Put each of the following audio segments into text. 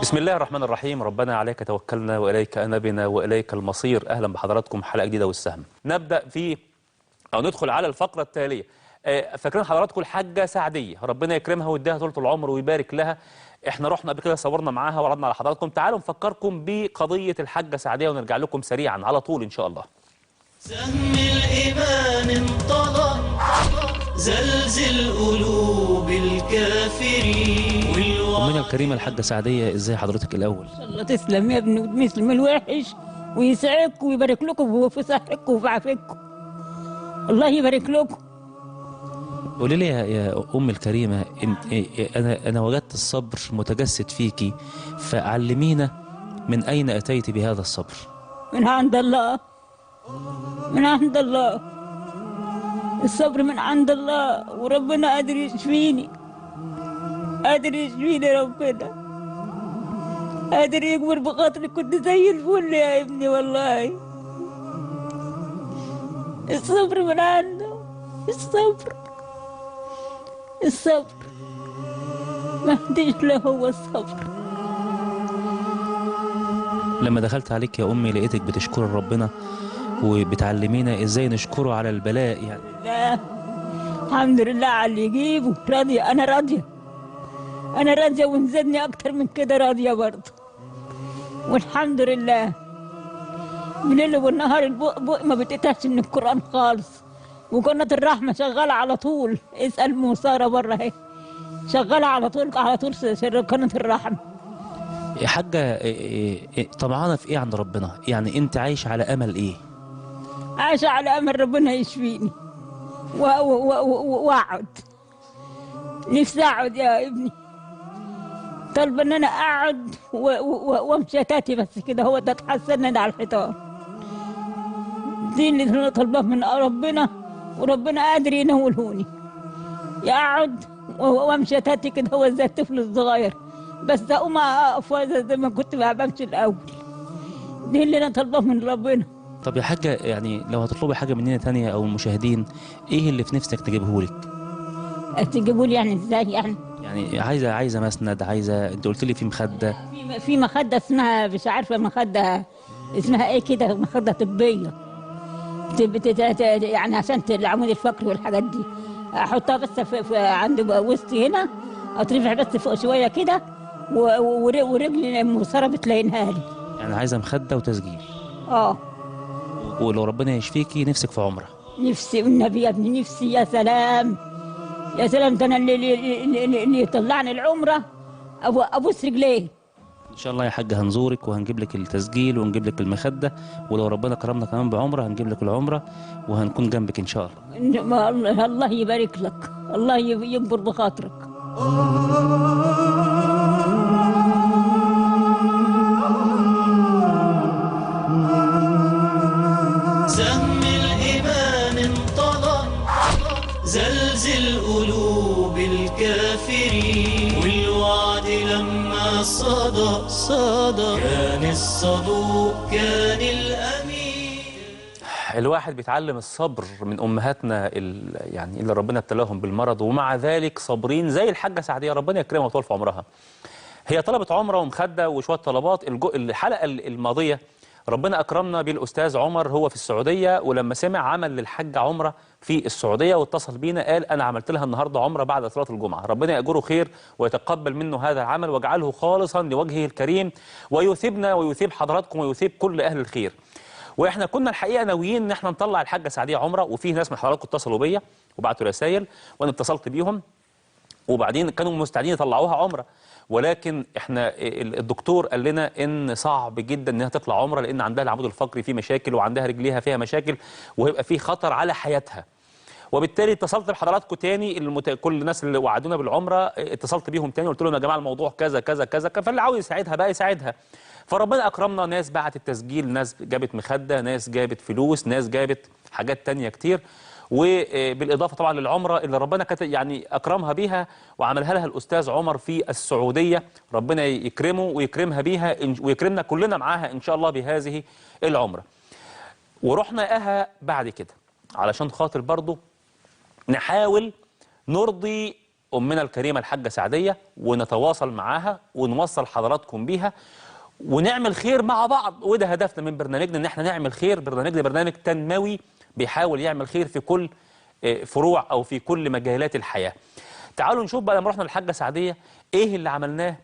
بسم الله الرحمن الرحيم. ربنا عليك توكلنا وإليك أنبنا وإليك المصير. أهلا بحضراتكم حلقة جديدة والسهم. نبدأ في أو ندخل على الفقرة التالية. فاكرين حضراتكم الحاجة سعدية، ربنا يكرمها ويديها طولة العمر ويبارك لها. احنا رحنا قبل كده صورنا معاها وعرضنا على حضراتكم. تعالوا نفكركم بقضية الحاجة سعدية ونرجع لكم سريعا على طول إن شاء الله. سهم الإيمان انطلق زلزل قلوب الكافرين. أمنا الكريمة الحاجة سعدية، ازاي حضرتك الأول؟ الله تسلم يا ابني وتسلم الوحش ويسعدكم ويبارك لكم وفي صحتكم وفي عافيتكم. الله يبارك لكم. قولي لي يا أم الكريمة، أنا وجدت الصبر متجسد فيكي، فعلمينا من أين أتيت بهذا الصبر؟ من عند الله، من عند الله. الصبر من عند الله، وربنا قادر يشفيني، قادر يشفيني، ربنا قادر يكبر بخاطري. كنت زي الفل يا ابني والله. الصبر من عنده، الصبر، الصبر ما عنديش لا هو الصبر. لما دخلت عليك يا أمي لقيتك بتشكر ربنا وبتعلمينا ازاي نشكره على البلاء يعني. لا الحمد لله على اللي يجيبه. راضية، أنا راضية، أنا راضية، ونزلني أكتر من كده راضية برضه والحمد لله. بالليل والنهار البق ما بتقطعش من القرآن خالص، وقناة الرحمة شغالة على طول. اسأل موسارة بره اهي شغالة على طول، على طول قناة الرحمة. يا حاجة طمعانة في ايه عند ربنا؟ يعني انت عايشة على امل ايه؟ عايشة على امل ربنا يشفيني واقعد. نفسي اقعد يا ابني، طالبة ان انا اقعد وامشي تاتي بس كده، هو ده اتحسن انا على الحيطان. دي اللي انا طالباه من ربنا، وربنا قادر ينولهوني. يقعد وامشي تاتي كده، هو زي الطفل الصغير، بس اقوم اقف زي ما كنت بمشي الاول. دي اللي انا طالباه من ربنا. طب يا حاجة، يعني لو هتطلبي حاجة مننا تانية او المشاهدين، ايه اللي في نفسك تجيبهولك؟ تجيبهولي يعني ازاي يعني؟ يعني عايزه مسند، عايزه، انت قلت لي في مخده، في مخده اسمها مش عارفه مخده اسمها ايه كده، مخده طبية يعني عشان العمود الفقري والحاجات دي، احطها بس في عند وسطي هنا، اترفع بس فوق شوية كده، ورجلي المساره بتلاقينها لي. يعني عايزه مخده وتسجيل. اه. ولو ربنا يشفيكي نفسك في عمره؟ نفسي والنبي يا ابني، نفسي. يا سلام يا سلام، ده انا اللي يطلعني العمرة ابوس رجليه. ان شاء الله يا حاج هنزورك وهنجيب لك التسجيل ونجيب لك المخدة، ولو ربنا كرمنا كمان بعمره هنجيب لك العمرة وهنكون جنبك ان شاء الله. الله يبارك لك، الله يكبر بخاطرك. سهم الإيمان انطلق زلزل قلوب الكافرين، والوعد لما صدى صدى كان الصدوق كان الأمين. الواحد بيتعلم الصبر من أمهاتنا يعني اللي ربنا ابتلاهم بالمرض ومع ذلك صابرين زي الحاجة سعدية، ربنا يكرمها ويطول في عمرها. هي طلبت عمرة ومخدة وشوية طلبات. الحلقة الماضية ربنا أكرمنا بالأستاذ عمر، هو في السعودية، ولما سمع عمل للحاجة عمرة في السعودية واتصل بينا قال أنا عملت لها النهاردة عمرة بعد صلاة الجمعة. ربنا يأجره خير ويتقبل منه هذا العمل واجعله خالصا لوجهه الكريم، ويثيبنا ويثيب حضراتكم ويثيب كل أهل الخير. وإحنا كنا الحقيقة ناويين إن إحنا نطلع الحاجة سعدية عمرة، وفي ناس من حضراتكم اتصلوا بيا وبعتوا رسائل وأنا اتصلت بيهم، وبعدين كانوا مستعدين يطلعوها عمرة، ولكن احنا الدكتور قال لنا ان صعب جدا انها تطلع عمره لان عندها العمود الفقري فيه مشاكل وعندها رجليها فيها مشاكل وهيبقى فيه خطر على حياتها. وبالتالي اتصلت بحضراتكم تاني، كل الناس اللي وعدونا بالعمرة اتصلت بيهم تاني وقلت لهم يا جماعة الموضوع كذا كذا كذا، فاللي عاوز يساعدها بقى يساعدها. فربنا اكرمنا، ناس بعت التسجيل، ناس جابت مخده، ناس جابت فلوس، ناس جابت حاجات تانية كتير، وبالاضافة طبعا للعمرة اللي ربنا يعني اكرمها بيها وعملها لها الاستاذ عمر في السعودية، ربنا يكرمه ويكرمها بيها ويكرمنا كلنا معاها ان شاء الله بهذه العمرة. ورحنا اها بعد كده علشان خاطر برضو نحاول نرضي امنا الكريمة الحاجة سعديه ونتواصل معاها ونوصل حضراتكم بيها ونعمل خير مع بعض. وده هدفنا من برنامجنا، ان احنا نعمل خير. برنامجنا برنامج تنموي بيحاول يعمل خير في كل فروع او في كل مجالات الحياة. تعالوا نشوف بقى لما رحنا للحاجة سعديه ايه اللي عملناه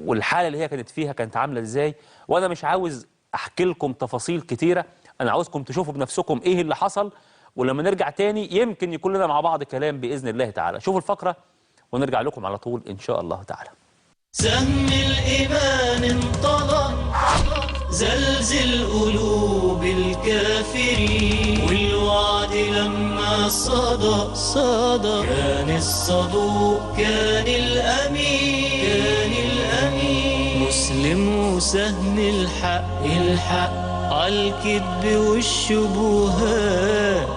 والحالة اللي هي كانت فيها كانت عامله ازاي. وانا مش عاوز احكي لكم تفاصيل كتيرة، انا عاوزكم تشوفوا بنفسكم ايه اللي حصل، ولما نرجع تاني يمكن يكون لنا مع بعض كلام باذن الله تعالى. شوفوا الفقرة ونرجع لكم على طول ان شاء الله تعالى. سهم الإيمان انطلق، زلزل قلوب الكافرين، والوعد لما صدى صدى، كان الصدوق كان الأمين، كان الأمين. مسلم وسهم الحق الحق عالكذب والشبهات،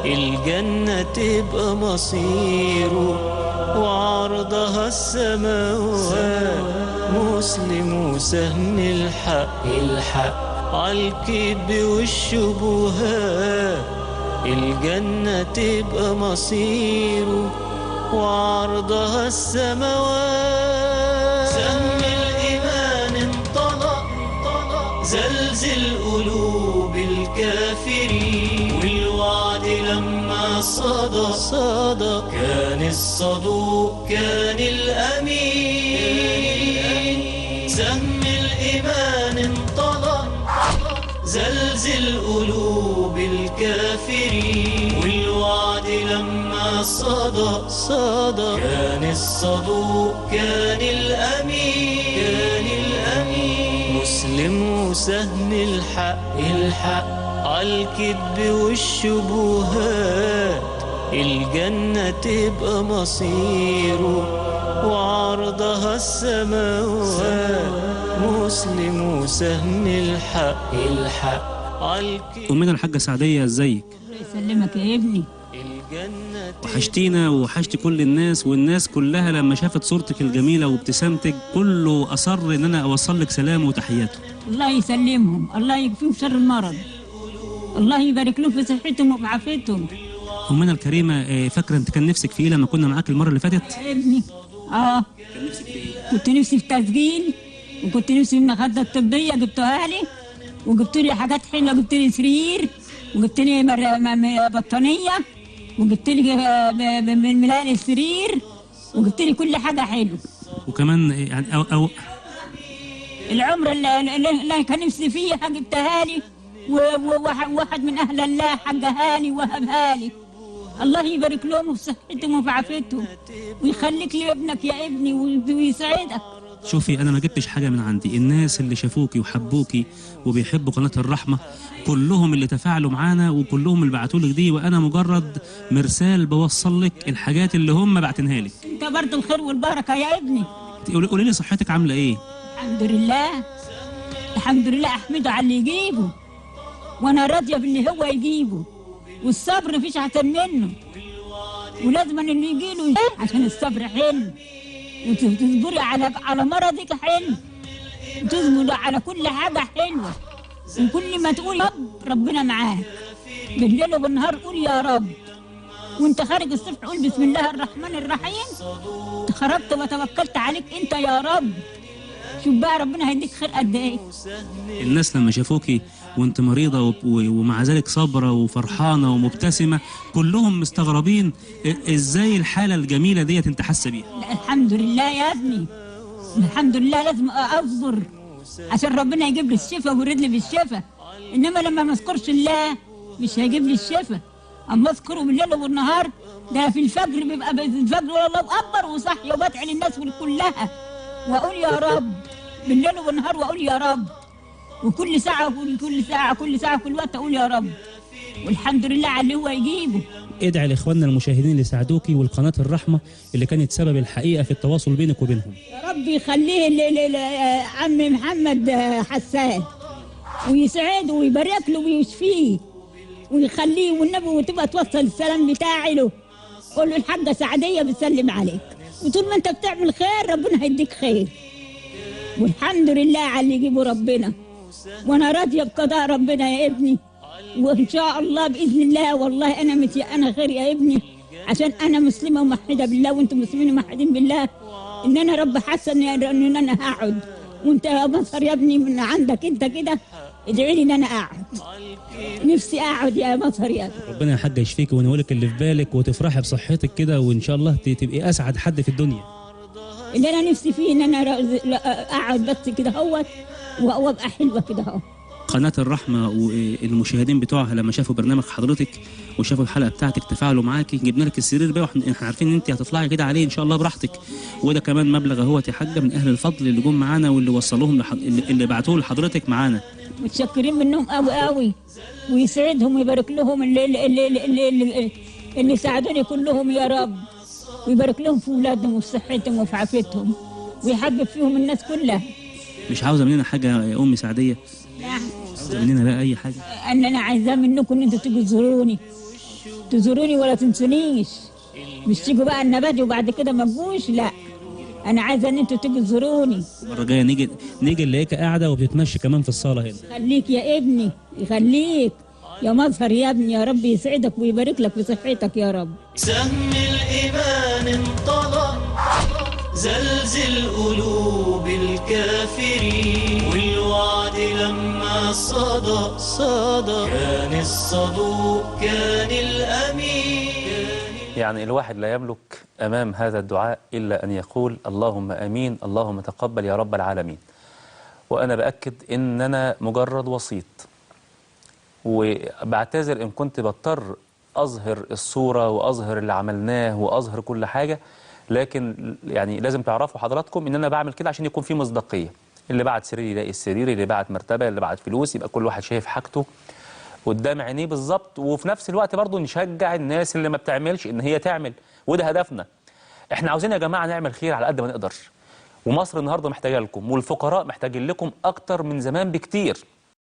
الجنة تبقى مصيره وعرضها السماوات. مسلم وسهم الحق الحق عالكذب والشبهات، الجنة تبقى مصيره وعرضها السماوات. سهم الإيمان انطلق، زلزل قلوب الكافرين، والوعد لما صدى صدى، كان الصدوق كان الأمين. سهم الإيمان انطلق، زلزل قلوب الكافرين، والوعد لما صدى صدى، كان الصدوق كان الأمين، كان الأمين. مسلم وسهم الحق الحق عالكذب والشبهات، الجنة تبقى مصيره وعرضها السماوات. مسلم وسهم الحق الحق عالكذب. أمنا الحاجة سعدية، ازيك؟ الله يسلمك يا ابني. وحشتينا ووحشت كل الناس، والناس كلها لما شافت صورتك الجميلة وابتسامتك كله أصر إن أنا أوصل لك سلام وتحياته. الله يسلمهم، الله يكفيهم شر المرض، الله يبارك لهم في صحتهم وفي عافيتهم. أمنا الكريمة، فاكرة أنت كان نفسك في إيه لما كنا معاك المرة اللي فاتت؟ يا ابني كان نفسك في إيه؟ كنت نفسي في تسجيل، وكنت نفسي في المخدة الطبية جبتوها لي، وجبت لي حاجات حلوة، جبت لي سرير، وجبت لي بطانية، وجبت لي من ملان السرير، وجبت لي كل حاجة حلوة. وكمان يعني أو العمرة اللي كان نفسي فيها جبتها لي، وواحد من أهل الله حجها لي وهبها لي. الله يبارك لهم في صحتهم وفي عافيتهم، ويخليك لابنك يا ابني ويسعدك. شوفي، أنا ما جبتش حاجة من عندي، الناس اللي شافوكي وحبوكي وبيحبوا قناة الرحمة كلهم اللي تفاعلوا معانا وكلهم اللي بعتوا لك دي، وأنا مجرد مرسال بوصل لك الحاجات اللي هم بعتنها لك. أنت برضه الخير والبركة يا ابني. قولي لي صحتك عاملة إيه؟ الحمد لله، الحمد لله، أحمده على اللي يجيبه، وأنا راضية باللي هو يجيبه، والصبر مفيش أحسن منه، ولازم اللي يجيله عشان الصبر حلو، وتصبري على مرضك حلو، وتصبري على كل حاجة حلوة، وكل ما تقول رب ربنا معاك بالليل وبالنهار، قول يا رب، وانت خارج الصبح قول بسم الله الرحمن الرحيم، خرجت وتوكلت عليك انت يا رب. شوف بقى ربنا هيديك خير قد ايه. الناس لما شافوكي وانت مريضه ومع ذلك صابره وفرحانه ومبتسمه، كلهم مستغربين ازاي الحالة الجميلة ديت انت حاسه بيها. الحمد لله يا ابني، الحمد لله، لازم اصبر عشان ربنا يجيب لي الشفاء ويرد لي بالشفاء، انما لما ما اذكرش الله مش هيجيب لي الشفاء. اما اذكره بالليل والنهار، ده في الفجر بيبقى الفجر والله اكبر، وصحي وبدعي للناس كلها واقول يا رب بالليل والنهار، واقول يا رب، وكل ساعة كل ساعة كل ساعة كل وقت اقول يا رب، والحمد لله على اللي هو يجيبه. ادعي لاخواننا المشاهدين اللي ساعدوكي والقناة الرحمة اللي كانت سبب الحقيقة في التواصل بينك وبينهم. يا رب يخليه عم محمد حسان، ويسعده ويبارك له ويشفيه ويخليه والنبي، وتبقى توصل السلام بتاعي له، قول له الحاجة سعديه بتسلم عليك، وطول ما انت بتعمل خير ربنا هيديك خير، والحمد لله على اللي يجيبه ربنا، وانا راضية بقضاء ربنا يا ابني، وان شاء الله باذن الله والله انا متيقنه خير يا ابني، عشان انا مسلمة وموحده بالله وانتم مسلمين وموحدين بالله، ان انا رب حاسه ان انا هقعد، وانت يا مظهر يا ابني من عندك انت كده ادعي لي ان انا اقعد، نفسي اقعد يا مظهر يا ابني. ربنا يا حاجة يشفيك وينولك اللي في بالك وتفرحي بصحتك كده، وان شاء الله تبقي اسعد حد في الدنيا. اللي انا نفسي فيه ان انا اقعد بس كده اهوت وابقى حلوة كده اهو. قناة الرحمة والمشاهدين بتوعها لما شافوا برنامج حضرتك وشافوا الحلقة بتاعتك تفاعلوا معاكي، جبنا لك السرير بقى واحنا عارفين ان انت هتطلعي كده عليه ان شاء الله براحتك، وده كمان مبلغ اهوت يا حاجة من اهل الفضل اللي جم معانا واللي وصلوهم اللي بعتوه لحضرتك معانا. متشكرين منهم قوي قوي، ويسعدهم ويبارك لهم اللي اللي اللي اللي, اللي ساعدوني كلهم يا رب، ويبارك لهم في اولادهم وفي صحتهم وفي عافيتهم، ويحبب فيهم الناس كلها. مش عاوزه مننا حاجة يا امي سعديه؟ لا عاوزه مننا بقى اي حاجة؟ ان انا عايزاه منكم ان انتوا تيجوا تزوروني، تزوروني ولا تنسونيش، مش تيجوا بقى النباتي وبعد كده ما تجوش، لا انا عايزه ان انتوا تيجوا تزوروني. المرة الجاية نيجي نلاقيك قاعدة وبتتمشي كمان في الصاله هنا. خليك يا ابني، يخليك يا مظهر يا ابني، يا رب يسعدك ويبارك لك في صحتك يا رب. سهم الإيمان انطلق زلزل قلوب الكافرين، والوعد لما صدى صدى كان الصدوق كان الأمين. يعني الواحد لا يملك أمام هذا الدعاء إلا أن يقول اللهم أمين، اللهم تقبل يا رب العالمين. وأنا بأكد إن أنا مجرد وسيط، وبعتذر إن كنت بضطر أظهر الصورة وأظهر اللي عملناه وأظهر كل حاجة، لكن يعني لازم تعرفوا حضراتكم إن أنا بعمل كده عشان يكون في مصداقية. اللي بعت سرير يلاقي السرير، اللي بعت مرتبة، اللي بعت فلوس، يبقى كل واحد شايف حاجته قدام عينيه بالظبط. وفي نفس الوقت برضو نشجع الناس اللي ما بتعملش إن هي تعمل، وده هدفنا. إحنا عاوزين يا جماعة نعمل خير على قد ما نقدر، ومصر النهارده محتاجة لكم، والفقراء محتاجين لكم أكتر من زمان بكتير.